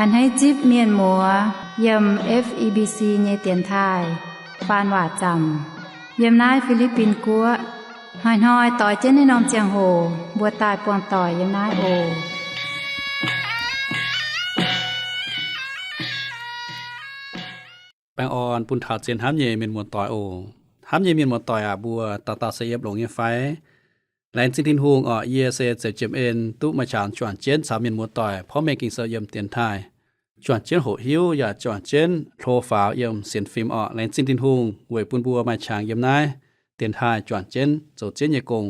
A'hneiv zipv mienh muoz yiem F E B C nyei dienx taaih faan waac zaamc yiem naaiv Fi^li^bin Guoqv. Hnoi-hnoi doix jienv naaiv norm ziangh hoc mbuo daaih buangh doic yiem naaiv oc. Baengh orn bun taux zien hnamv nyei mienh muoz-doic oc. Hnamv nyei mienh muoz-doic aac, mbuo dauh dauh se yiem longx nyei fai? Laengz zingh Tin-Hungh orqc, yie se Zeux Jiem En duqv maaih qangx juangc jienv caux mienh muoz-doic porv mengh Ging-Sou yiem dienx taaih, juangc jienv hoqc hiuv yaac juangc jienv hlo faaux yiem sienx fim orqc. Laengz zingh Tin-Hungh weic bun mbuo maaih qangx yiem naaiv dienx taaih juangc jienv zoux Ziouv nyei gong.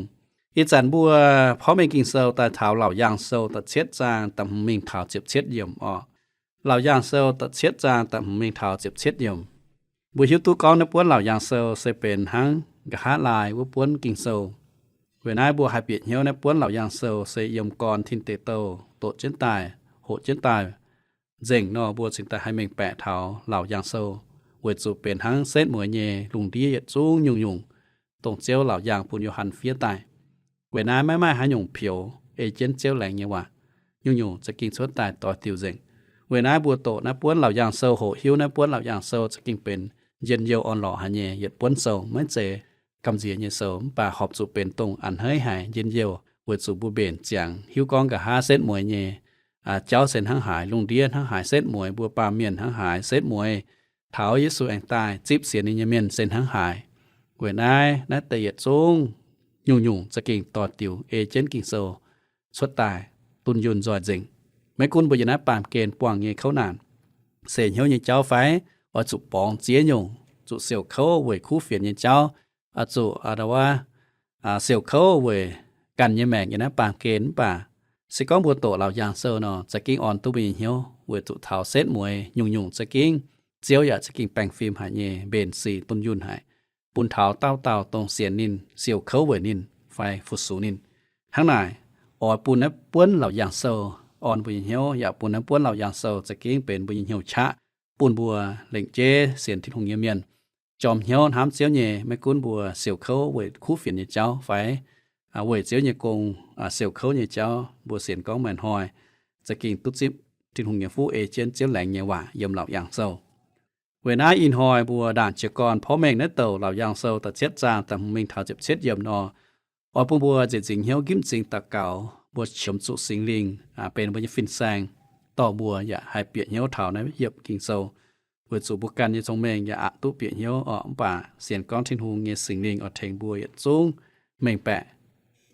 Ih zanc mbuo porv mengh Ging-Sou daaih taux Laauc Yaangh Sou da'cietv zaang da'hmz mingh taux ziepc cietv yiemc orqc. Laauc Yaangh Sou da'cietv zaang da'hmz mingh taux ziepc cietv yiemc. Mbuo hiuv duqv gorngv naaiv buonv Laauc Yaangh Sou se benx hnangv nqa'haav laai wuov buonv Ging-Sou. Weic naaiv mbuo haih bieqc hnyouv naaiv buonv Laauc Yaangh Sou se yiem gorn tin deic douh doqc jienv daaih, hoqc jienv daaih, nzengc nor mbuo cingx daaih haih mengh baeqc taux Laauc Yaangh Sou, weic zuqc benx hnangv setv mueiz nyei lungh ndiev yietc zungv nyungc-nyungc, dongh Ziouv laauc yaangh bun Yo^han fiev daaih. Weic naaiv maiv maaih haaix nyungc peux ei jienv Ziouv laengz nyei waac. Nyungc-nyungc za'gengh cuotv daaih doix diuc nzengc. Weic naaiv mbuo doqc naaiv buonv Laauc Yaangh Sou, hoqc hiuv naaiv buonv Laauc Yaangh Sou za'gengh benx njien-youh orn-lorqc haic nyei yietc buonv sou, maiv zeiz gamh nziex nyei sou, mv baac horpc zuqc benx dongh a'hneiv haic njien-youh, weic zuqc mbuo mbenc ziangx hiuv gorngv nqa'haav setv mueiz nyei jauv se hnangv haaix, lungh ndiev hnangv haaix setv mueiz, mbuo baamh mienh hnangv haaix setv mueiz, taux Yesu aengx daaih zipv sienx ninh nyei mienh se hnangv haaix. Weic naaiv, naaiv deix yietc zungv nyungc-nyungc za'gengh doix diuc ei jienv Ging-Sou cuotv daaih dunh yunh nzoih nzengc. Maiv gunv mbuo yiem naaiv baamh gen buangh nyei kouv naanc, seix hnyouv nyei jauv fai, oix zuqc borngz ziex nyungc, zuqc siouc kouv weic kuv fienx nyei jauv, zuqc siouc kouv weic ganh nyei maengc yiem naaiv baamh gen, mv baac se gorngv mbuo doqc Laauc Yaangh Sou nor, za'gengh orn duqv mbuo nyei hnyouv, weic zuqc taux setv mueiz nyungc-nyungc za'gengh Ziouv yaac za'gengh baengh fim haic nyei, mbenc sic dunh yunh haic, bun taux dauh dauh dongh sienx ninh, siouc kouv weic ninh fai fu-sux ninh. Hnangv naaic, oix bun naaiv buonv Laauc Yaangh Sou orn mbuo nyei hnyouv, yaac bun naaiv buonv Laauc Yaangh Sou za'gengh benx mbuo nyei hnyouv qaqv, bun mbuo lengc jeiv sienx Tin-Hungh nyei mienh jorm hnyouv hnamv Ziouv nyei, maiv gunv mbuo siouc kouv weic kuv fienx nyei jauv fai weic Ziouv nyei gong siouc kouv nyei jauv, mbuo sienx gorngv maaih hnoi za'gengh duqv zipv Tin-Hungh nyei fuqv ei jienv Ziouv laengz nyei waac yiem Laauc Yaangh Sou. Weic naaiv ih hnoi mbuo ndaangc jiez gorn porv mengh naaiv douc Laauc Yaangh Sou da'cietv zaang da'hmz mingh taux ziepc cietv yiemc nor, oix bun mbuo nzieqc nzingc hnyouv, gipv m'zing daux gaux, mbuo qiemx zuqc Singx Lingh benx mbuo nyei fin-saeng, dorh mbuo yaac haih bieqc hnyouv taux naaiv yiemc Ging-Sou. Weic zuqc mbuo ganh nyei cong-mengh yaac aqc duqv bieqc hnyouv orqc, mv baac sienx gorngv Tin-Hungh nyei Singx Lingh oix tengx mbuo yietc zungv mengh baeqc,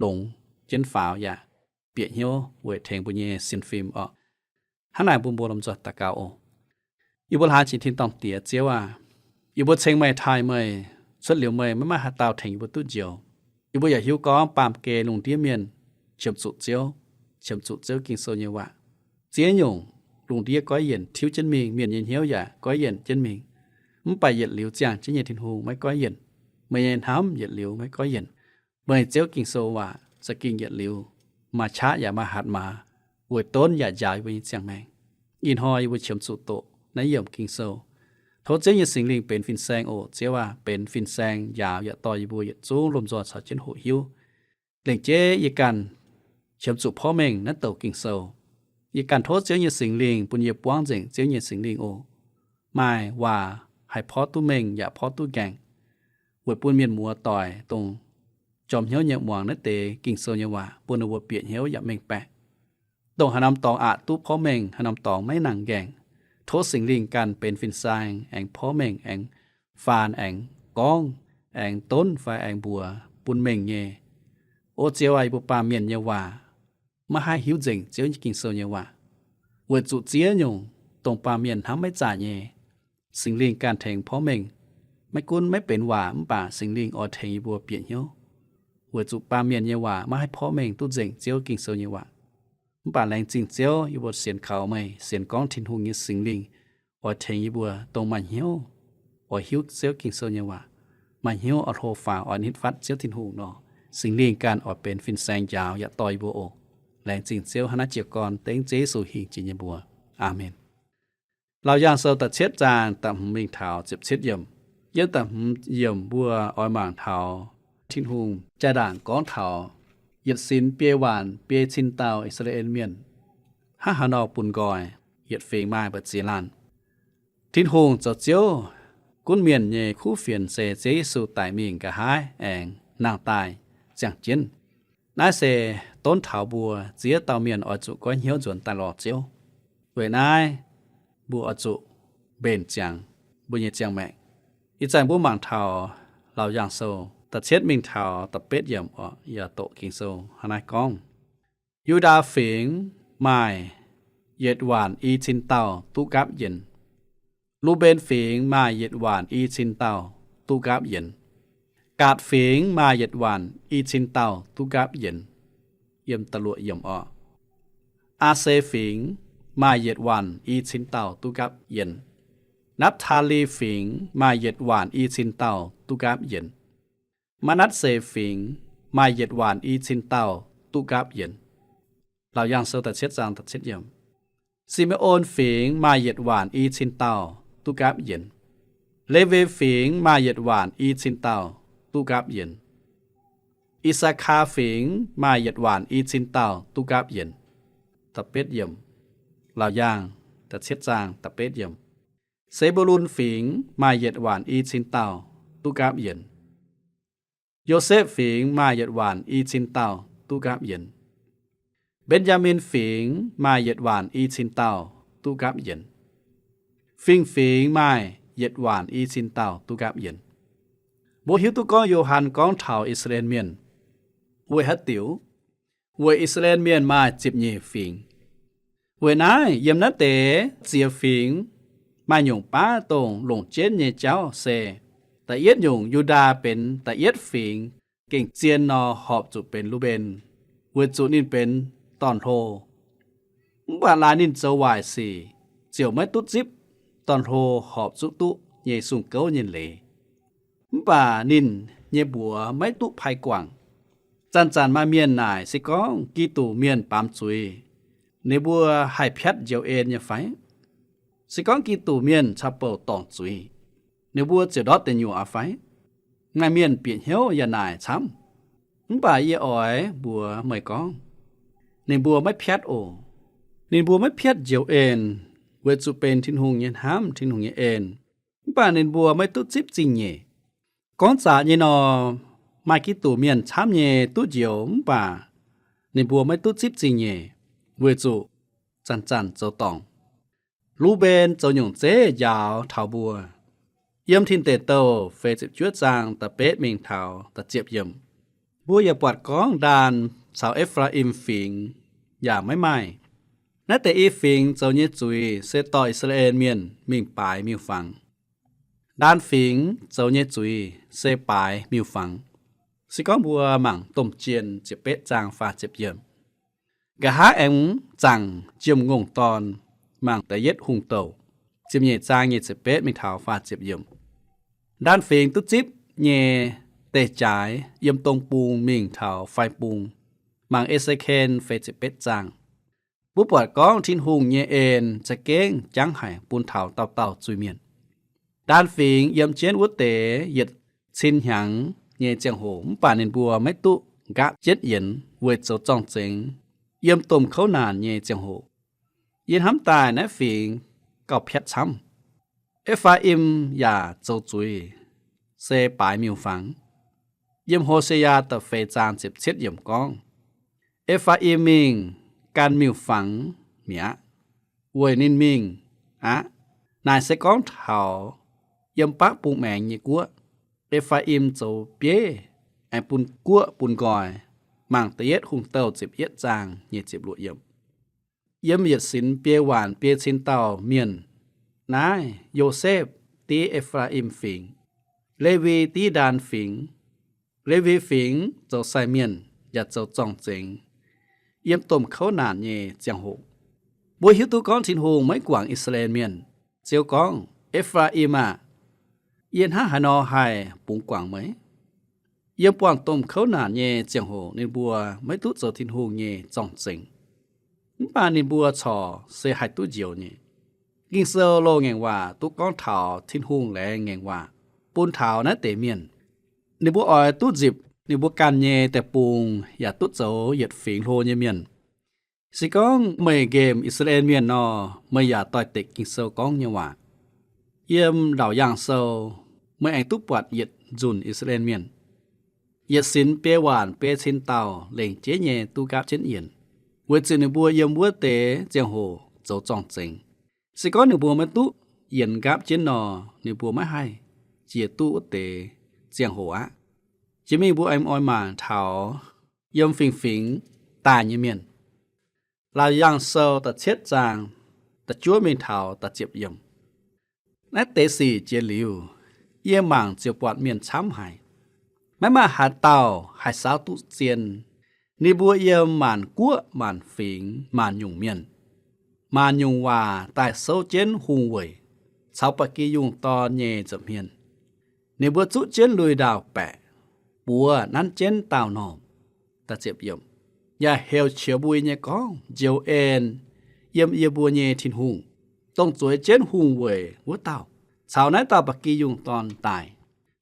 longx jienv faaux yaac bieqc hnyouv weic tengx mbuo nyei sienx fim orqc. Hnangv naaic bun mbuo lomh nzoih daux gaux oc. Yie mbuo hlaax jiex tin-dorngh Diex, Ziouv aac, yie mbuo ceng meih, taaih meih, cuotv liuz meih maiv maaih haaix dauh tengx yie mbuo duqv njoux. Yie mbuo yaac hiuv gorngv baamh gen lungh ndiev mienh qiemx zuqc Ziouv, qiemx zuqc Ziouv Ging-Sou nyei waac. Ziex nyungc lungh ndiev goiv yienc tiuv jienv mingh, mienh nyei hnyouv yaac goiv yienc jienv mingh. Mv baac yietc liuz ziangh jienv nyei Tin-Hungh maiv goiv yienc. Meih nyei hnamv yietc liuz maiv goiv yienc. Meih Ziouv Ging-Sou waac za'gengh yietc liuz maaih qaqv yaac maaih hatc maaz, weic donv yaac njaaux yie mbuo nyei ziangh maengc. Ih hnoi yie mbuo qiemx zuqc doqc naaiv yiemc Ging-Sou. Tov Ziouv nyei Singx Lingh benx fin-saeng oc. Ziouv aac, benx fin-saeng njaaux yaac dorh yie mbuo yietc zungv lomh nzoih caux jienv hoqc hiuv. Lengc jeiv yie ganh qiemx zuqc porv mengh naaiv douc Ging-Sou. Yie ganh tov Ziouv nyei Singx Lingh bun yie buangv nzengc Ziouv nyei Singx Lingh oc. Maaih waac haih porv duqv mengh yaac porv duqv nqaengc, weic bun mienh muoz doic dongh jorm hnyouv nyei muangx naaiv deix Ging-Sou nyei waac, bun ninh mbuo bieqc hnyouv yaac mengh baeqc. Dongh haaix norm dorngx aqc duqv porv mengh, haaix norm dorngx maiv nangc nqaengc, tov Singx Lingh ganh benx fin-saeng aengx porv mengh, aengx faan, aengx gorngv, aengx donv fai aengx mbuox bun mengh nyei. O Ziouv aac, yie mbuo baamh mienh nyei waac maiv haih hiuv nzengc Ziouv nyei Ging-Sou nyei waac, weic zuqc ziex nyungc dongh baamh mienh hnamv maiv zaaic nyei, Singx Lingh ganh tengx porv mengh. Maiv gunv maiv benx waac, mv baac Singx Lingh oix tengx yie mbuo bieqc hnyouv, weic zuqc baamh mienh nyei waac maiv haih porv mengh duqv nzengc Ziouv Ging-Sou nyei waac. Mv baac laengz zingh Ziouv, yie mbuo sienx kaux meih, sienx gorngv Tin-Hungh nyei Singx Lingh oix tengx yie mbuo dongh maaih hnyouv oix hiuv Ziouv Ging-Sou nyei waac, maaih hnyouv oix hlo faaux oix nitv fatv Ziouv Tin-Hungh nor, Singx Lingh ganh oix benx fin-saeng njaaux yaac dorh yie mbuo oc. Laengz zingh Ziouv. Hnangv naaiv jiez gorn dengv Ziouv Yesu hingh jiex nyei mbuox. Aamen. Laauc Yaangh Sou da'cietv zaang da'hmz mingh taux ziepc cietv yiemc. Yiem da'hmz yiemc mbuo oix mangc taux Tin-Hungh jaa-ndaangc gorngv taux yietc sinx biei waanc biei cin dauh I^saa^laa^en Mienh hnangv haaix nor bun nqoi. yietc fingx maaih mbu'ziex laanh. Tin-Hungh zoux Ziouv, gunv mienh nyei kuv fienx se Ziouv Yesu daic mingh, nqa'haav aengx nangh daaih ziangh jienv. Naaiv se donv taux mbuo ziex dauh mienh oix zuqc goiv hnyouv nzuonx daaih lorz Ziouv. Weic naaiv mbuo oix zuqc mbenc ziangx mbuo nyei ziangh maengc. Ih zanc mbuo mangc taux Laauc Yaangh Sou da'cietv mingh taux da'betv yiemc oc, yaac doqc Ging-Sou hnangv naaiv gorngv, Yu^ndaa Fingx maaih yietc waanc i cin dauh duqv nqaapv yienx. Lu^mben Fingx maaih yietc waanc i cin dauh duqv nqaapv yienx. Gaatc Fingx maaih yietc waanc i cin dauh duqv nqaapv yienx. Yiem da'luoqc yiemc oc. Aa^se Fingx maaih yietc waanc i cin dauh duqv nqaapv yienx. Napv^taa^li Fingx maaih yietc waanc i cin dauh duqv nqaapv yienx. Maa^natv^se Fingx maaih yietc waanc i cin dauh duqv nqaapv yienx. Laauc Yaangh Sou da'cietv zaang da'cietv yiemc. Si^me^on Fingx maaih yietc waanc i cin dauh duqv nqaapv yienx. Lewi Fingx maaih yietc waanc i cin dauh duqv nqaapv yienx. I^saa^kaa Fingx maaih yietc waanc i cin dauh duqv nqaapv yienx. Da'betv yiemc. Laauc Yaangh da'cietv zaang da'betv yiemc. Se^mbu^lun Fingx maaih yietc waanc i cin dauh duqv nqaapv yienx. Yosepv Fingx maaih yietc waanc i cin dauh duqv nqaapv yienx. Mben^yaa^min Fingx maaih yietc waanc i cin dauh duqv nqaapv yienx. Fingx-Fingx maaih yietc waanc i cin dauh duqv nqaapv yienx. Mbuo hiuv duqv gorngv Yo^han gorngv taux I^saa^laa^en Mienh. Weic haaix diuc? Weic I^saa^laa^en Mienh maaih ziepc nyeic fingx. Weic naaiv yiem naaiv deix ziex fingx maaih nyungc baav dongh longc jienv nyei jauv se, da'yietv nyungc, Yu^ndaa benx da'yietv fingx gengh zien nor horpc zuqc benx Lu^mben, weic zuqc ninh benx dorn-hlo. Mv baac laaix ninh zoux waaic sic ziouc maiv duqv zipv dorn-hlo horpc zuqc duqv nyei sung gouv nyei leiz. Mv baac ninh nyei mbuox maiv duqv pai guangc. Zanc-zanc maaih mienh naaic, se gorngv Giduc Mienh baamz zuiz, ninh mbuo haih piatv njoux en nyei fai? Se gorngv Giduc Mienh caux bouc dorngc zuiz, ninh mbuo ziouc ndortv deic nyuoqc aqv fai? Maaih mienh bieqc hnyouv yaac naaic camv. Mv baac yie oix mbuox meih gorngv, ninh mbuo maiv piatv oc. Ninh mbuo maiv piatv njoux en, weic zuqc benx Tin-Hungh nyei hnamv, Tin-Hungh nyei en. Mv baac ninh mbuo maiv duqv zipv zingh nyeic. Gorngv zaqc nyei nor, maaih Giduc Mienh camv nyei duqv njoux, mv baac ninh mbuo maiv duqv zipv zingh nyeic, weic zuqc zanc-zanc zoux dorngc. Lu^mben zoux nyungc zeiv njaaux taux mbuo. Yiem Tin Deic Douh feix ziepc juov zaang da'betv mingh taux da'ziepc yiemc, mbuo yaac buatc gorngv Ndaan caux E^faa^im Fingx yaac maiv maaih. Naaiv deix i fingx zoux nyei zuiz se dorh I^saa^laa^en Mienh mingh baaix miuc-fangx. Ndaan Fingx zoux nyei zuiz se baaix miuc-fangx. Se gorngv mbuo mangc Domh Jien ziepc betv zaang faah ziepc yiemc. Nqa'haav aengx zaangc Jiem Ngongh Dorn, mangc Da'yietv Hungh Douh ziepc nyeic zaang nyic ziepc betv mingh taux faah ziepc yiemc. Ndaan Fingx duqv zipv nyei deic-jaaix yiem dong bung mingh taux fai bung, mangc E^se^ken feix ziepc betv zaang. Mbuo buatc gorngv Tin-Hungh nyei en za'gengh jangv haic bun taux dauh dauh zuiz-mienh. Ndaan Fingx yiem jienv wuov deix yietc cin hnyangx nyei ziangh hoc, mv baac ninh mbuo maiv duqv nqaapv jienv yienx weic zoux zorng-zengx yiem domh kouv naanc nyei ziangh hoc. Yie hnamv daaih naaiv fingx gauh piatv camv. E^faa^im yaac zoux zuiz, se baaix miuc-fangx. Yiem Ho^se^yaa da'feix zaang ziepc cietv yiemc gorngv, E^faa^im mingh gan miuc-fangx mi'aqv, weic ninh mingh aqv. Naaic se gorngv taux yiem baqv bung maengx nyei guoqv, E^faa^im zoux bieiv aengx bun guoqv bun nqoi, mangc Da'yietv Hungh Douh ziepc yietv zaang nyic ziepc luoqc yiemc. Yiem yietc sinx biei waanc biei cin dauh mienh, naaiv Yosepv div E^faa^im Fingx, Lewi div Ndaan Fingx. Lewi Fingx zoux sai mienh yaac zoux zorng-zengx yiem domh kouv naanc nyei ziangh hoc. Mbuo hiuv duqv gorngv Tin-Hungh maiv guangc I^saa^laa^en Mienh. Ziouv gorngv, E^faa^im aah! Yie hnangv haaix nor haih bungx guangc meih? Yiem buangh domh kouv naanc nyei ziangh hoc ninh mbuo maiv duqv zoux Tin-Hungh nyei zorng-zengx, mv baac ninh mbuo corc se haih duqv njoux nyei. Ging-Sou loz-ngaengc waac duqv gorngv taux Tin-Hungh laengz ngaengc waac bun taux naaiv deix mienh. Ninh mbuo oix duqv nzipc ninh mbuo ganh nyei deic-bung yaac duqv zoux yietc fingx hlo nyei mienh. Se gorngv meih nqemh I^saa^laa^en Mienh nor, meih yaac doix-dekc Ging-Sou gorngv nyei waac. Yiem Laauc Yaangh Sou, meih aengx duqv buatc yietc nzunc I^saa^laa^en Mienh. Yietc sinx biei waanc biei cin dauh lengc jeiv nyei duqv nqaapv jienv yienx, weic zuqc ninh mbuo yiem wuov deix ziangh hoc zoux zorng-zengx. Se gorngv ninh mbuo maiv duqv yienx nqaapv jienv nor, ninh mbuo maiv haih jiex duqv wuov deix ziangh hoc aqv. Jiex mingh mbuo aengx oix mangc taux yiem fingx-fingx daaih nyei mienh. Laauc Yaangh Sou da'cietv zaang da'juov mingh taux da'ziepc yiemc. Naaiv deix sic jiex liuz, yie mangc ziouc buatc mienh camv haic. Maiv maaih haaix dauh haih saauv duqv zien. Ninh mbuo yiem maanc guoqv maanc fingx maanc nyungc mienh, maanc nyungc waac daaih souv jienv hungh weic caux ba'gi yungh dorn nyei nza'hmien. Ninh mbuo zuqv jienv lui-ndaauh baeqc, buoz nanv jienv daauh normh, yaac heuc qiex mbui nyei gorngv, Njoux en yiem yie mbuo nyei Tin-Hungh, dongh zueiz jienv hungh weic wuov dauh, caux naaiv dauh ba'gi yungh dorn daaih.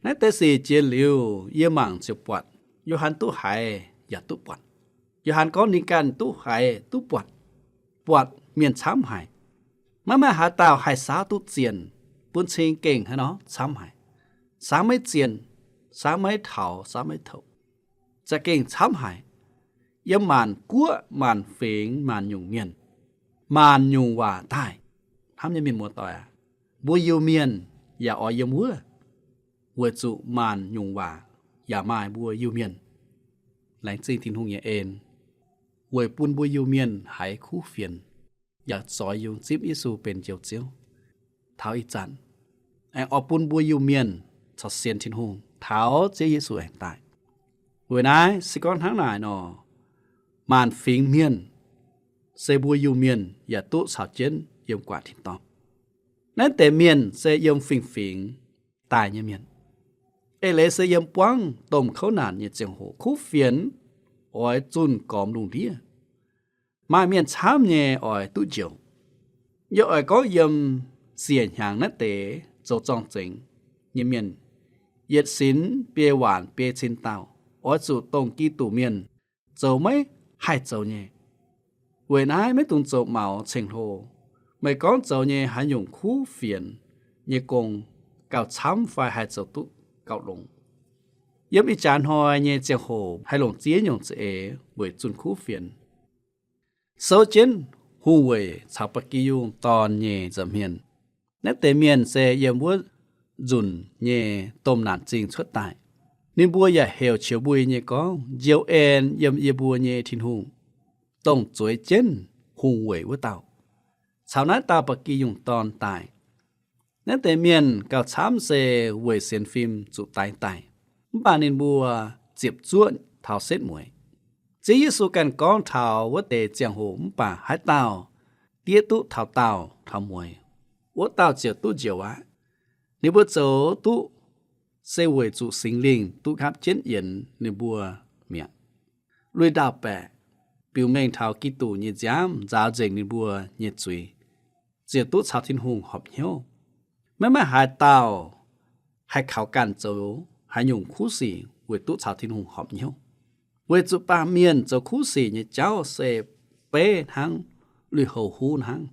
Naaiv deix sic jiex liuz, yie mangc ziouc buatc Yo^han duqv haiz yaac duqv buatc. Yo^han gorngv ninh ganh duqv haiz duqv buatc, buatc mienh camv haic. Maiv maaih haaix dauh haih saauv duqv zien, bun cing gengh hnangv nor camv haic. Saauv maiv zien, saauv maiv taux, saauv maiv touc, za'gengh camv haic. Yiem maanc guoqv maanc fingx maanc nyungc mienh, maanc nyungc waac daaih. Hnamv nyei mienh muoz-doic aac, mbuo Iu-Mienh yaac oix yiem wuov, weic zuqc maanc nyungc waac yaac maaih mbuo Iu-Mienh. Laengz zingh Tin-Hungh nyei en, weic bun mbuo Iu-Mienh haiz kuv fienx, yaac zoix yungz zipv Yesu benx Njoux Ziouv. Taux ih zanc aengx oix bun mbuo Iu-Mienh corc sienx Tin-Hungh taux Ziouv Yesu aengx daaih. Weic naaiv se gorngv hnangv naaic nor, maanc fingx mienh se mbuo Iu-Mienh yaac duqv caux jienv yiem guaax tin-dorngh. Naaiv deix mienh se yiem fingx-fingx daaih nyei mienh. Eix leiz se yiem buangv domh kouv naanc nyei ziangh hoc kuv fienx oix zunh gormx lungh ndiev. Maaih mienh camv nyei oix duqv njoux. Yie oix gorngv yiem siec hnyangx naaiv deix zoux zorng-zengx nyei mienh, yietc sinx biei waanc biei cin dauh, oix zuqc dongh Giduc mienh zoux maiv haih zoux nyei. Weic naaiv maiv dungx zoux maux ceng-hlo. Meih gorngv zoux nyei haaix nyungc kuv fienx nyei gong gauh camv fai haih zoux duqv gauh longx. Yiem ih jaax hnoi nyei ziangh hoc haih longc ziex nyungc za'eix weic zunh kuv fienx. Souv jienv hungh weic caux ba'gi yungh dorn nyei nza'hmien. Naaiv deix mienh se yiem wuov nzunc nyei domh naanc zingh cuotv daaih. Ninh mbuo yaac heuc qiex mbui nyei gorngv, Njoux en yiem yie mbuo nyei Tin-Hungh, dongh zueiz jienv hungh weic wuov dauh, caux naaiv dauh ba'gi yungh dorn daaih. Naaiv deix mienh gauh camv se weic sienx fim zuqc daix daic, mv baac ninh mbuo ziepc zuoqv taux setv mueiz. Ziouv Yesu ganh gorngv taux wuov deix ziangh hoc mv baac haaix dauh diev duqv taux daauh taux mueiz, wuov dauh ziouc duqv njoux aqv. Ninh mbuo zoux duqv se weic zuqc Singx Lingh duqv nqaapv jienv yienx ninh mbuo mi'aqv. Lui-ndaauh baeqc biux mengh taux Giduc nyei nziaamv nzaaux nzengc ninh mbuo nyei zuiz, ziouc duqv caux Tin-Hungh horpc hnyouv. Maiv maaih haaix dauh haih kaux ganh zoux haaix nyungc kuv sic weic duqv caux Tin-Hungh horpc hnyouv. Weic zuqc baamh mienh zoux kuv sic nyei jauv se beiv hnangv lui-houx huv hnangv.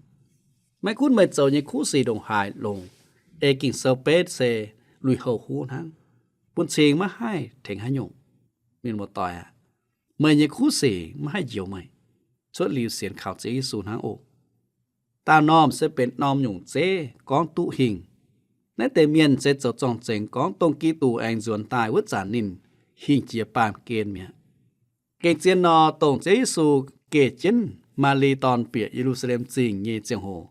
Maiv gunv meih zoux nyei kuv sic ndongc haaix longx, ei Ging-Sou beiv se lui-houx huv hnangv, bun cing maiv haih tengx haaix nyungc. Mienh muoz-doic aac, meih nyei kuv sic maiv haih njoux meih, cuotv liuz sienx kaux Ziouv Yesu hnangv oc. Daauh normh se benx norm nyungc zeiv gorngv duqv hingh. Naaiv deix mienh se zoux zorng-zengx gorngv dongh Giduc aengx nzuonx daaih wuov zanc ninh hingh jiex baamh gen mi'aqv. Gengh zien nor, dongh Ziouv Yesu geh jienv Maali dorn bieqc Ye^lu^saa^lem Zingh nyei ziangh hoc,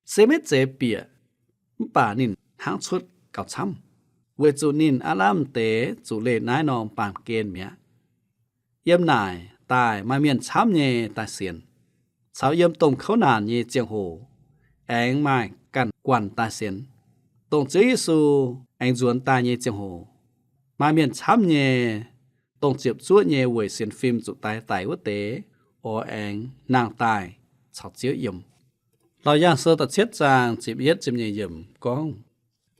se maiv zeiz bieqc, mv baac ninh hnangv cuotv gauh camv, weic zuqc ninh aqv lamh deix zuqc leih naaiv norm baamh gen mi'aqv. Yiem naaic daaih maaih mienh camv nyei daaih sienx, caux yiem domh kouv naanc nyei ziangh hoc aengx maaih ganh guanh daaih sienx. Dongh Ziouv Yesu aengx nzuonx daaih nyei ziangh hoc, maaih mienh camv nyei, dongh ziepc zuoqv nyei weic sienx fim zuqc daix daic wuov deix, oix aengx nangh daaih caux Ziouv yiem. Laauc Yaangh Sou da'cietv zaang ziepc yietv ziepc nyeic yiemc gorngv,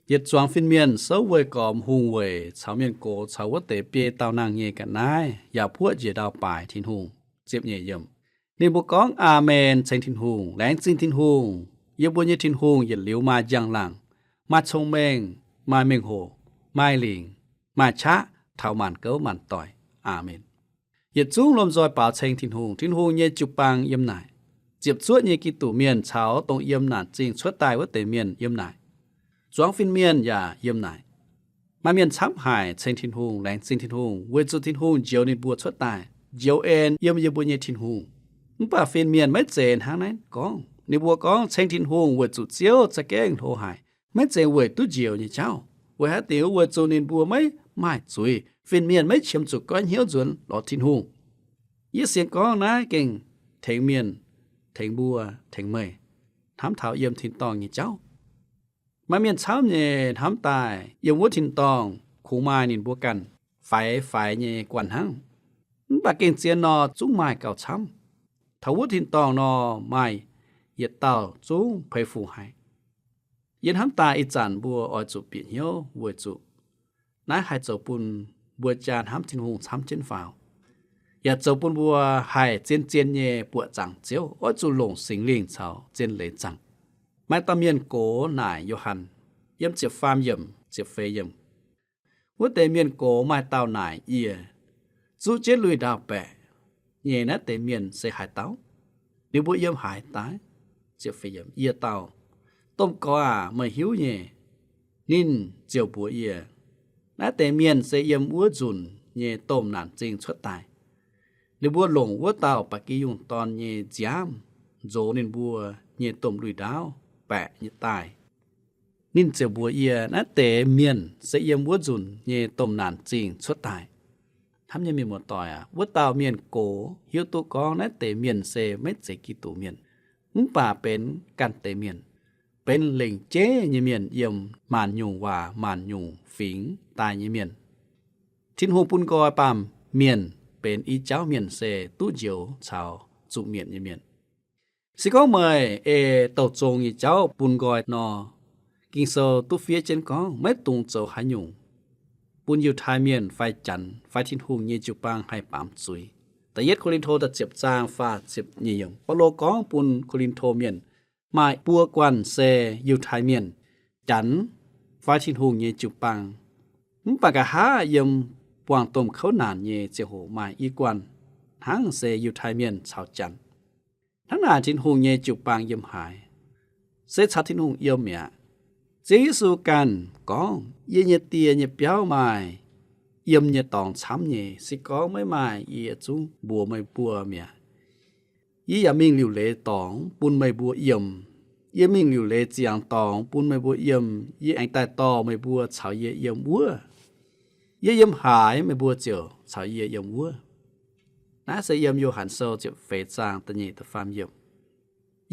yietc zuangx fin-mienh souv weih gormx hungh weic caux mienh gox caux wuov deix biei dauh nangh nyei ga'naaiv yaac puoqv njiec ndau-baaix Tin-Hungh. Ziepc nyeic yiemc. Ninh mbuo gorngv, Aamen, ceng Tin-Hungh. Laengz zingh Tin-Hungh. Yie mbuo nyei Tin-Hungh yietc liuz maaih njang-laangc, maaih cong-mengh, maaih mengh hoc, maaih lingc, maaih qaqv taux maanc gouv maanc doic. Aamen. Yietc zungv lomh nzoih baaux ceng Tin-Hungh. Tin-Hungh nyei jiu-baang yiem naaic. Ziepc zuoqv nyei Giduc mienh caux dongh yiem naanc zingh cuotv daaih wuov deix mienh yiem naaic. Zuangx fin-mienh yaac yiem naaic. Maaih mienh camv haic ceng Tin-Hungh, laengz zingh Tin-Hungh, weic zuqc Tin-Hungh njoux ninh mbuo cuotv daaih, njoux en yiem yie mbuo nyei Tin-Hungh. Mv baac fin-mienh maiv zeiz hnangv naaiv gorngv. Ninh mbuo gorngv ceng Tin-Hungh weic zuqc Ziouv za'gengh hlo haic, maiv zeiz weic duqv njoux nyei jauv. Weic haaix diuc? Weic zuqc ninh mbuo maiv maaih zuiz. Fin-mienh maiv qiemx zuqc goiv hnyouv nzuonx lorz Tin-Hungh. Yie sienx gorngv naaiv gengh tengx mienh, tengx mbuo, tengx meih hnamv taux yiem tin-dorngh nyei jauv. Maaih mienh camv nyei hnamv daaih yiem wuov tin-dorngh kungx maaih ninh mbuo ganh faix faix nyei guanh hnangv. Mv baac gengh zien nor zungv maaih gauh camv. Taux wuov tin-dorngh nor maaih yietc dauh zungv peix fuc haic. Yie hnamv daaih ih zanc mbuo oix zuqc bieqc hnyouv weic zuqc naaiv haih zoux bun mbuo jaa hnamv Tin-Hungh camv jienv faaux, yaac zoux bun mbuo haih zien-zien nyei buoqc zaangc Ziouv, oix zuqc longc Singx Lingh caux zien leiz zaangc. Maaih dauh mienh gox naaic Yo^han, yiem ziepc faam yiemc, ziepc feix yiemc. Wuov deix mienh gox maaih dauh naaic yie, zuqv jienv lui-ndaauv baeqc nyei naaiv deix mienh se haaix dauh? Ninh mbuo yiem haaix daaih? Yie dau, Domh Gorx aac, meih hiuv nyei. Ninh ziouc mbuox yie, naaiv deix mienh se yiem wuov nzunc nyei domh naanc zingh cuotv daaih. Ninh mbuo longc wuov dauh ba'gi yungh dorn nyei nziaamv nzox ninh mbuo nyei domh lui-ndaauv baeqc nyei daaih. Ninh ziouc mbuox yie, naaiv deix mienh se yiem wuov nzunc nyei domh naanc zingh cuotv daaih. Hnamv nyei mienh muoz-doic aac, wuov dauh mienh gox hiuv duqv gorngv naaiv deix mienh se maiv zeiz Giduc mienh, mv baac benx ganh deix mienh, benx lengc jeiv nyei mienh yiem maanc nyungc waac maanc nyungc fingx daaih nyei mienh. Tin-Hungh bun nqoi baamh mienh benx i jauv mienh se duqv njoux caux zuqc mietc nyei mienh. Se gorngv meih ei douh zong nyei jauv bun nqoi nor, Ging-Sou duqv fiev jienv gorngv maiv dungx zoux haaix nyungc bun Yiutai Mienh fai Janx fai Tin-Hungh nyei jiu-baang haih baamz zuiz. Da'yietv Ko^lin^to da'ziepc zaang faah ziepc nyeic yiemc, Baulo gorngv bun Ko^lin^to Mienh, maaih buo guanh se Yiutai Mienh, Janx, fai Tin-Hungh nyei jiu-baang. Mv baac nqa'haav yiem buangh domh kouv naanc nyei ziangh hoc maaih i guanh hnangv se Yiutai Mienh caux Janx. Hnangv naaic Tin-Hungh nyei jiu-baang yiem haaix? Se caux Tin-Hungh yiem mi'aqv. Ziouv Yesu ganh gorngv, yie nyei Die nyei biauv maaih yiem nyei dorngx camv nyei. Se gorngv maiv maaih, yie zungv mbuox meih mbuo mi'aqv. Yie yaac mingh liuc leiz dorngx bun meih mbuo yiem. Yie mingh liuc leiz ziangx dorngx bun meih mbuo yiem. Yie aengx daaih dorh meih mbuo caux yie yiem wuov. Yie yiem haaix, meih mbuo ziouc caux yie yiem wuov. Naaiv se yiem Yo^han Sou ziepc feix zaang da'nyeic da'faam yiemc.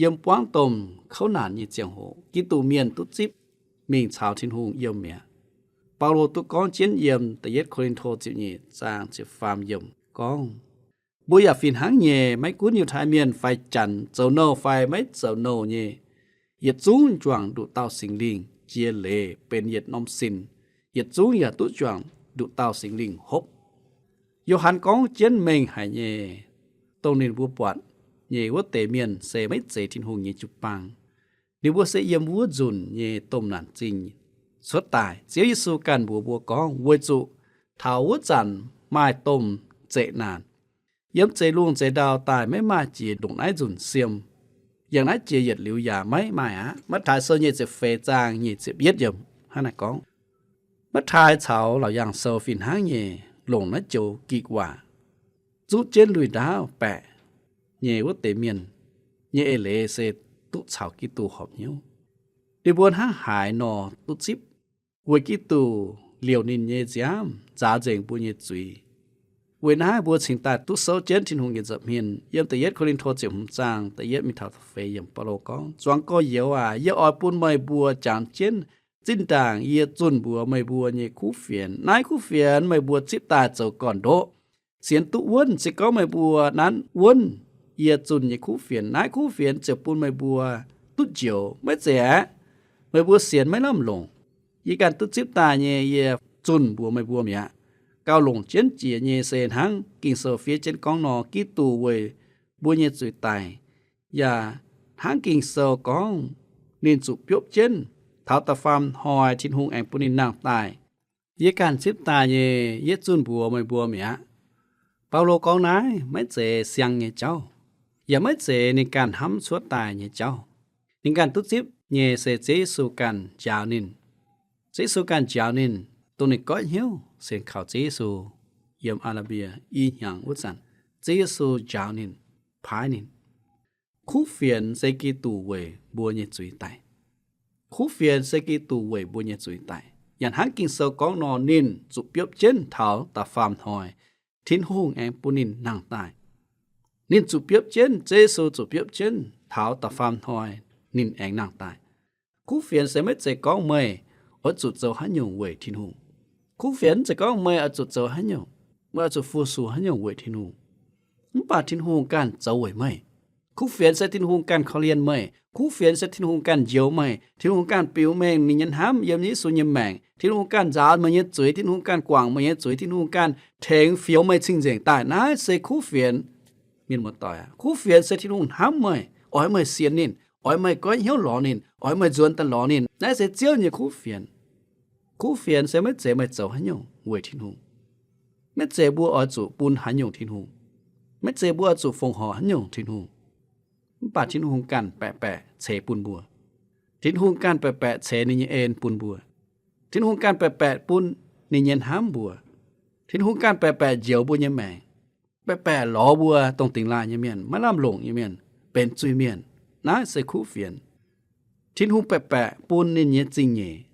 Yiem buangv domh kouv naanc nyei ziangh hoc, Giduc Mienh duqv zipv mingh caux Tin-Hungh yiem mi'aqv. Baulo duqv gorngv jienv yiem da'yietv Ko^lin^to ziepc nyeic zaang ziepc faam yiemc gorngv, mbuo yaac fih hnangv nyei, maiv gunv Yiutai Mienh fai Janx, zoux nouh fai maiv zoux nouh nyei, yietc zungv juangc nduqc dauh Singx Lingh jiex leiz benx yietc norm sin. Yietc zungv yaac duqv juangc nduqc dauh Singx Lingh hopv. Yo^han gorngv jienv mengh haic nyei, dongh ninh mbuo buatc nyei wuov deix mienh se maiv zeiz Tin-Hungh nyei jiu-baang. Ninh mbuo se yiem wuov nzunc nyei domh naanc zingh cuotv daaih. Ziouv Yesu ganh mbuox mbuo gorngv, weic zuqc taux wuov zanc maaih domh zeqc naanc. Yiem zeix lungh zeix ndau daaih maiv maaih jiex ndongc naaiv nzunc siem. Yangh naaiv jiex yietc liuz yaac maiv maaih aqv. Matv^taai Sou nyic ziepc feix zaang nyic ziepc yietv yiemc hnangv naaiv gorngv. Matv^taai caux Laauc Yaangh Sou fih hnangv nyei longc naaiv joux gikc waac zuqv jienv lui-ndaauv baeqc nyei wuov deix mienh nyei eix leiz se duqv caux Giduc horpc hnyouv. Ninh mbuo hnangv haaix nor duqv zipv? Weic Giduc liouc ninh nyei nziaamv nzaaux nzengc mbuo nyei zuiz. Weic naaiv mbuo cingx daaih duqv souv jienv Tin-Hungh nyei nza'hmien. Yiem da'yietv Ko^lin^to ziepc hmz zaang da'yietv mingh taux da'feix yiemc, Baulo gorngv, zuangx gorx-youz aac, yie oix bun meih mbuo jangx jienv zinh ndaangc yie zunh mbuox meih mbuo nyei kuv fienx. Naaiv kuv fienx meih mbuo zipv daaih zoux gorn-ndoqv, sienx duqv wuonv. Se gorngv meih mbuo nanv wuonv yie zunh nyei kuv fienx, naaiv kuv fienx ziouc bun meih mbuo duqv njoux. Maiv zeiz aeqv, meih mbuo sienx maiv lamh longc. Yie ganh duqv zipv daaih nyei yie zunh mbuox meih mbuo mi'aqv. Gauh longc jienv jiex nyei se hnangv Ging-Sou fiev jienv gorngv nor, Giduc weic mbuo nyei zuiz daic, yaac hnangv Ging-Sou gorngv, ninh zuqc biopv jienv taux da'faam hnoi Tin-Hungh aengx bun ninh nangh daaih. Yie ganh zipv daaih nyei, yie zunh mbuox meih mbuo mi'aqv. Baulo gorngv naaiv maiv zeiz siang nyei jauv, yaac maiv zeiz ninh ganh hnamv cuotv daaih nyei jauv. Ninh ganh duqv zipv nyei se Ziouv Yesu ganh njaaux ninh. Ziouv Yesu ganh njaaux ninh, dongh ninh goiv hnyouv sienx kaux Ziouv Yesu yiem Aa^laa^mbie i hnyangx wuov zanc, Ziouv Yesu njaaux ninh, paaiv ninh. Kuv fienx se Giduc weic mbuo nyei zuiz daic. Kuv fienx se Giduc weic mbuo nyei zuiz daic. Yaac hnangv Ging-Sou gorngv nor, ninh zuqc biopv jienv taux da'faam hnoi, Tin-Hungh aengx bun ninh nangh daaih. Ninh zuqc biopv jienv, Ziouv Yesu zuqc biopv jienv taux da'faam hnoi, ninh aengx nangh daaih. Kuv fienx se maiv zeiz gorngv meih oix zuqc zoux haaix nyungc weic Tin-Hungh. Kuv fienx maiv zeiz gorngv meih oix zuqc zoux haaix nyungc, meih oix zuqc fu-sux haaix nyungc weic Tin-Hungh. Mv baac Tin-Hungh ganh zoux weic meih. Kuv fienx se Tin-Hungh ganh korv-lienh meih. Kuv fienx se Tin-Hungh ganh njoux meih. Tin-Hungh ganh biux mengh ninh nyei hnamv yiem Yesu nyei maengc. Tin-Hungh ganh nzaaux meih nyei zuiz. Tin-Hungh ganh guangc meih nyei zuiz. Tin-Hungh ganh tengx fioux meih cing-nzengc daaih. Naaiv se kuv fienx. Mienh muoz-doic aac, kuv fienx se Tin-Hungh hnamv meih, oix meih sienx ninh, oix meih goiv hnyouv lorz ninh, oix meih nzuonx daaih lorz ninh. Naaiv se Ziouv nyei kuv fienx. Kuv fienx se maiv zeiz meih zoux haaix nyungc weic Tin-Hungh. Maiv zeiz mbuo oix zuqc bun haaix nyungc Tin-Hungh. Maiv zeiz mbuo oix zuqc fongc horc haaix nyungc Tin-Hungh. Mv baac Tin-Hungh ganh baeqc baeqc ceix bun mbuo. Tin-Hungh ganh baeqc baeqc ceix ninh nyei en bun mbuo. Tin-Hungh ganh baeqc baeqc bun ninh nyei hnamv mbuo. Tin-Hungh ganh baeqc baeqc njoux mbuo nyei maengc, baeqc baeqc lorz mbuo dongh dingx laaih nyei mienh, maiv lamh longc nyei mienh, benx zuiz-mienh. Naaiv se kuv fienx. Tin-Hungh baeqc baeqc bun ninh nyei zingh nyeic,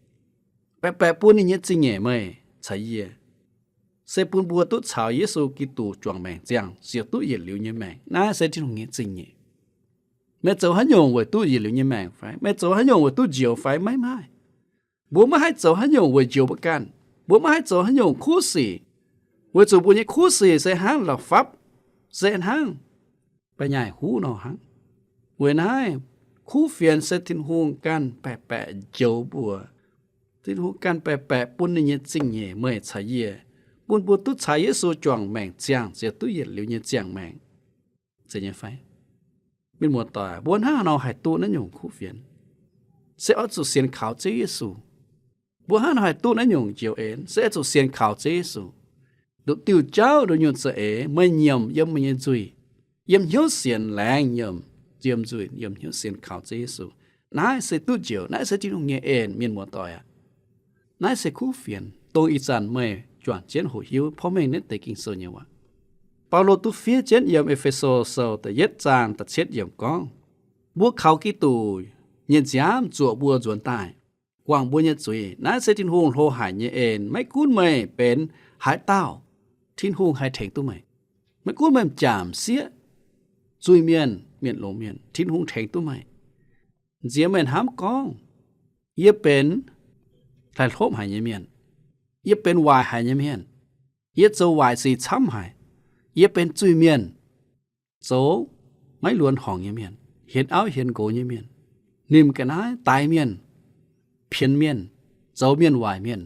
baeqc baeqc bun ninh nyei zingh nyeic meih caux yie, se bun mbuo duqv caux Yesu Giduc juangc maengc ziangh ziouc duqv yietc liuz nyei maengc. Naaiv se Tin-Hungh nyei zingh nyeic. Meih zoux haaix nyungc weic duqv yietc liuz nyei maengc fai? Meih zoux haaix nyungc weic duqv njoux fai? Maiv maaih. Mbuo maiv haih zoux haaix nyungc weic njoux mbuo ganh. Mbuo maiv haih zoux haaix nyungc kuv sic, weic zuqc mbuo nyei kuv sic se hnangv la'fapv, se hnangv ba'nyaaic huv nor hnangv. Weic naaiv, kuv fienx se Tin-Hungh ganh baeqc baeqc njoux mbuo. Tin-Hungh ganh baeqc baeqc bun ninh nyei zingh nyeic meih caux yie, bun mbuo duqv caux Yesu juangc maengc ziangh ziouc duqv yietc liuz nyei ziangh maengc. Zeiz nyei fai? Mienh muoz-doic, mbuo hnangv haaix nor haih duqv naaiv nyungc kuv fienx? Se oix zuqc sienx kaux Ziouv Yesu. Mbuo hnangv haaix nor haih duqv naaiv nyungc njoux en? Se oix zuqc sienx kaux Ziouv Yesu. Nduqc diuh jauv, nduqc nyungc za'eix meih nyiemc yiem meih nyei nzuih, yiem hnyouv sienx laengz nyiemc, yiem nzuih, yiem hnyouv sienx kaux Ziouv Yesu. Naaiv se duqv njoux, naaiv se Tin-Hungh nyei en, mienh muoz-doic aac. Naaiv se kuv fienx, dongh ih zanc meih juangc jienv hoqc hiuv porv mengh naaiv deix Ging-Sou nyei waac. Baulo duqv fiev jienv yiem E^fe^so Sou da'yietv zaang da'cietv yiemc gorngv, mbuo kaux Giduc nyei nziaamv zuoqc mbuo nzuonx daaih, guangc mbuo nyei zuiz. Naaiv se Tin-Hungh hlo haic nyei en. Maiv gunv meih benx haaix dauh, Tin-Hungh haih tengx duqv meih. Maiv gunv meih m'jangc m'sieqv, zuiz-mienh, mienh longx mienh, Tin-Hungh tengx duqv meih. Nziex meih hnamv gorngv, yie benx laih hlopv haic nyei mienh, yie benx waaic haic nyei mienh, yie zoux waaic sic camv haic, yie benx zuiz-mienh, zoux maiv luonx horngc nyei mienh, hienx auv hienx nqox nyei mienh, nimc ga'naaiv, daix mienh, pienx mienh, zoux mienh waaic mienh.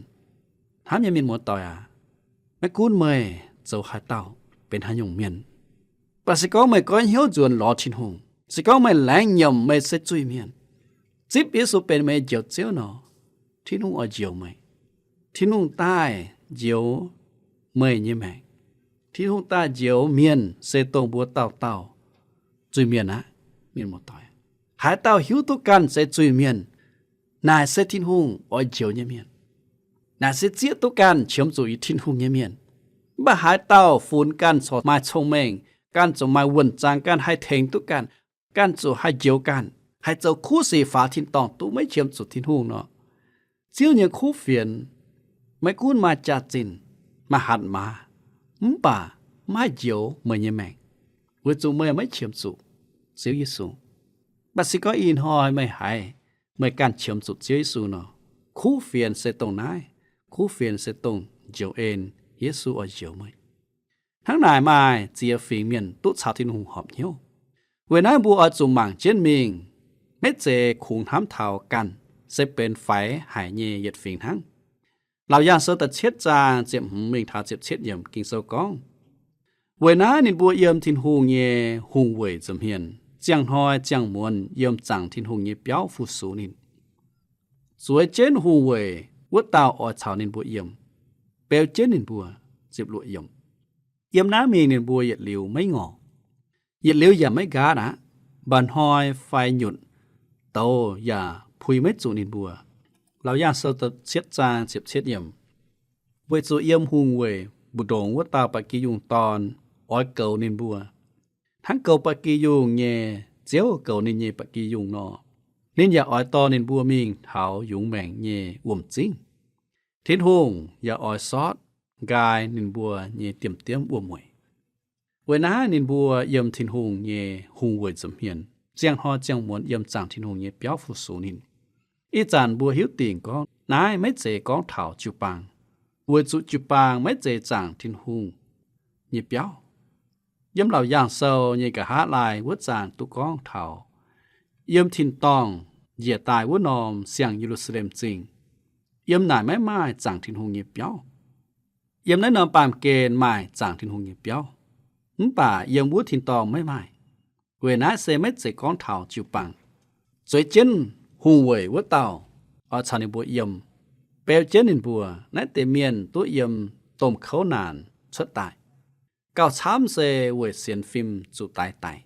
Hnamv nyei mienh muoz-doic aac, maiv gunv meih zoux haaix dauh, benx haaix nyungc mienh, mv baac se gorngv meih goiv hnyouv nzuonx lorz Tin-Hungh, se gorngv meih laengz nyiemc meih se zuiz-mienh, zipv Yesu benx meih nyei Njoux Ziouv nor, Tin-Hungh oix njoux meih. Tin-Hungh daaih njoux meih nyei maengc. Tin-Hungh daaih njoux mienh se dongh mbuo dauh dauh zuiz-mienh aqv, mienh muoz-doic. Haaix dauh hiuv duqv ganh se zuiz-mienh, naaic se Tin-Hungh oix njoux nyei mienh. Naaic se zieqv duqv ganh qiemx zuqc yietc Tin-Hungh nyei mienh. Mv baac haaix dauh funx ganh corc maaih cong-mengh, ganh corc maaih wuonh zaang, ganh haih tengx duqv ganh, ganh zuqc haih njoux ganh, haih zoux kuv sic faaux tin-dorngh duqv maiv qiemx zuqc Tin-Hungh nor, Ziouv nyei kuv fienx maiv gunv maaih jaax-zinh, maaih hatc maaz, mv baac maiv haih njoux meih nyei maengc, weic zuqc meih maiv qiemx zuqc Ziouv Yesu. Mv baac se gorngv ih hnoi meih haiz meih ganh qiemx zuqc Ziouv Yesu nor, kuv fienx se dongh naaiv. Kuv fienx se dongh njoux en Yesu oix njoux meih. Hnangv naaic maaih ziex fingx mienh duqv caux Tin-Hungh horpc hnyouv. Weic naaiv mbuo oix zuqc mangc jienv mingh, maiv zeiz kungx hnamv taux ganh se benx faix haic nyei yietc fingx hnangv. Laauc Yaangh Sou da'cietv zaang ziepc hmz mingh taux ziepc cietv yiemc Ging-Sou gorngv, Weic naaiv ninh mbuo yiem Tin-Hungh nyei hungh weic nza'hmien ziangh hnoi ziangh muonz yiem zaangc Tin-Hungh nyei biauv fu-sux ninh. Zueiz jienv hungh weic wuov dauh oix caux ninh mbuo yiem, beu jienv ninh mbuo. Ziepc luoqc yiemc. Yiem naaiv mingh ninh mbuo yietc liuz maiv ngorc, yietc liuz yaac maiv nqaatv aqv. Mba'hnoi fai nyutc douz yaac pui maiv zuqc ninh mbuo. Laauc Yaangh Sou da'cietv zaang ziepc cietv yiemc. Weic zuqc yiem hungh weic mbu'ndongx wuov dauh ba'gi yungh dorn oix goux ninh mbuo, hnangv goux ba'gi yungh nyei ziouv goux ninh nyei ba'gi yungh nor, ninh yaac oix dorh ninh mbuo mingh taux yungz maengc nyei wuom-zingv. Tin-Hungh yaac oix sortv nqaai ninh mbuo nyei diemv-diemv wuom-mueic. Weic naaiv ninh mbuo yiem Tin-Hungh nyei hungh weic nza'hmien ziangh hnoi ziangh muonz yiem zaangc Tin-Hungh nyei biauv fu-sux ninh. Ih zanc mbuo hiuv dingc gorngv naaiv maiv zeiz gorngv taux jiu-baang, weic zuqc jiu-baang maiv zeiz zaangc Tin-Hungh nyei biauv. Yiem Laauc Yaangh Sou nyei nqa'haav laai wuov zaangc duqv gorngv taux yiem tin-dorngh njiec daaih wuov norm siang-Ye^lu^saa^lem Zingh, yiem naaic maiv maaih zaangc Tin-Hungh nyei biauv. Yiem naaiv norm baamh gen maaih zaangc Tin-Hungh nyei biauv, mv baac yiem wuov tin-dorngh maiv maaih. Weic naaiv se maiv zeiz gorngv taux jiu-baang. Zueiz jienv hungh weic wuov dauh oix caux ninh mbuo yiem, beu jienv ninh mbuo. Naaiv deix mienh duqv yiem domh kouv naanc cuotv daaih, gauh camv se weic sienx fim zuqc daix daic,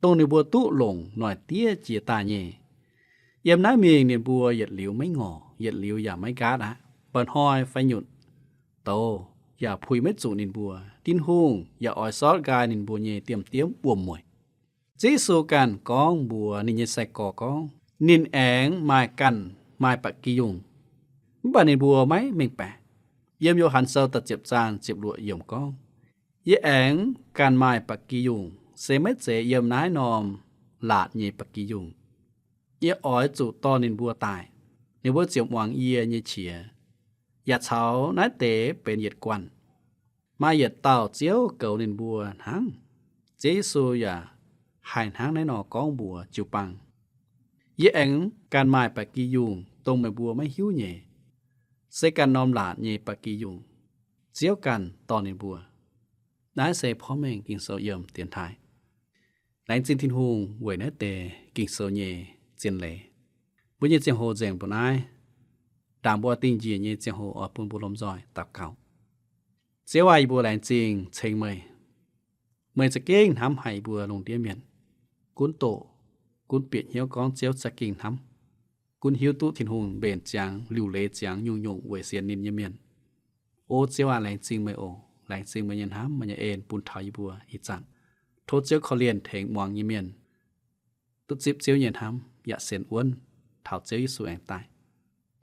dongh ninh mbuo duqv longc noic diev jiex daaih nyei. Yiem naaiv mingh ninh mbuo yietc liuz maiv ngorc, yietc liuz yaac maiv nqaatv aqv. Mba'hnoi fai nyutc douz yaac pui maiv zuqc ninh mbuo. Tin-Hungh yaac oix sortv nqaai ninh mbuo nyei diemv-diemv wuom-mueic. Ziouv Yesu ganh gorngv mbuox ninh nyei sai-gorx gorngv ninh aengx maaih ganh maaih ba'gi yungh, mv baac ninh mbuo maiv mengh baeqc. Yiem Yo^han Sou da'ziepc zaang ziepc luoqc yiemc gorngv, yie aengx ganh maaih ba'gi yungh, se maiv zeiz yiem naaiv norm laatc nyei ba'gi yungh. Yie oix zuqc dorh ninh mbuo daaih, ninh mbuo ziouc muangx yie nyei qiex, yaac caux naaiv deix benx yietc guanh. Maaih yietc dauh Ziouv goux ninh mbuo hnangv. Ziouv Yesu yaac haih hnangv naaiv nor gorngv mbuox jiu-baang, yie aengx ganh maaih ba'gi yungh, dongh meih mbuo maiv hiuv nyei. Se ganh norm laatc nyei ba'gi yungh. Ziouv ganh dorh ninh mbuo. Naaiv se porv mengh Ging-Sou yiem dienx taaih. Laengz zingh Tin-Hungh weic naaiv deix Ging-Sou nyei zien leiz. Mbuo nyei ziangh hoc nzengc mbuo naaiv, ndaangc mbuo dingh njiec nyei ziangh hoc oix bun mbuo lomh nzoih daux gaux. Ziouv aac, yie mbuo laengz zingh ceng meih. Meih za'gengh hnamv haic yie mbuo lungh ndiev mienh. Gunv doqc, gunv bieqc hnyouv gorngv Ziouv za'gengh hnamv. Gunv hiuv duqv Tin-Hungh mbenc ziangx, liuc leiz ziangx nyungc-nyungc weic sienx ninh nyei mienh. O Ziouv aac, laengz zingh meih oc. Laengz zingh meih nyei hnamv, meih nyei en bun taux yie mbuo ih zanc. Tov Ziouv korv-lienh tengx muangx nyei mienh duqv zipv Ziouv nyei hnamv yaac sienx wuonv taux Ziouv Yesu aengx daaih.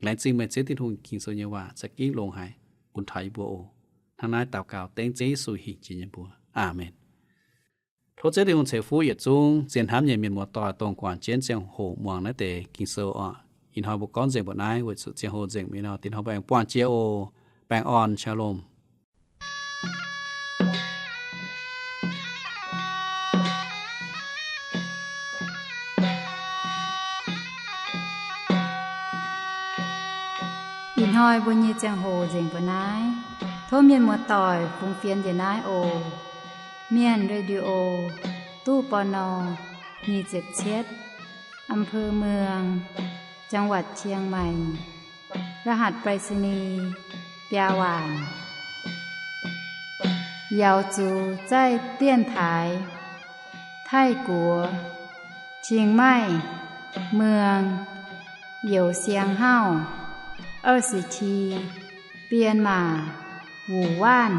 Laengz zingh meih Ziouv Tin-Hungh, Ging-Sou nyei waac za'gengh longx haic bun taux yie mbuo oc. Hnangv naaiv daux gaux dengv Ziouv Yesu hingh jiex nyei mbuox. Aamen. Tov Ziouv Tin-Hungh ceix fuqv yietc zungv zien hnamv nyei mienh muoz-doic, dongh guangc jienv ziangh hoc muangx naaiv deix Ging-Sou oc. Ih hnoi mbuo gorngv nzengc mbuo naaiv, weic zuqc ziangh hoc nzengc mi'aqv nor, dingc hnoi mbuo aengx buangh jiex oc. Baengh orn, shalom. Ih hnoi mbuo nyei ziangh hoc nzengc mbuo naaiv. Tov mienh muoz-doic fungx fienx njiec naaiv oc. Mienh Radio, ตู้ ปณ. nyic ziepc cietv, อำเภอเมือง จังหวัดเชียงใหม่ รหัสไปรษณีย์ biaa waanc. 瑶族在电台 Taiv-Guoqv, Chiang Mai, Muang, Youz Siang Hauv, 二十七, Bienh Maac, Wuonh Waanc.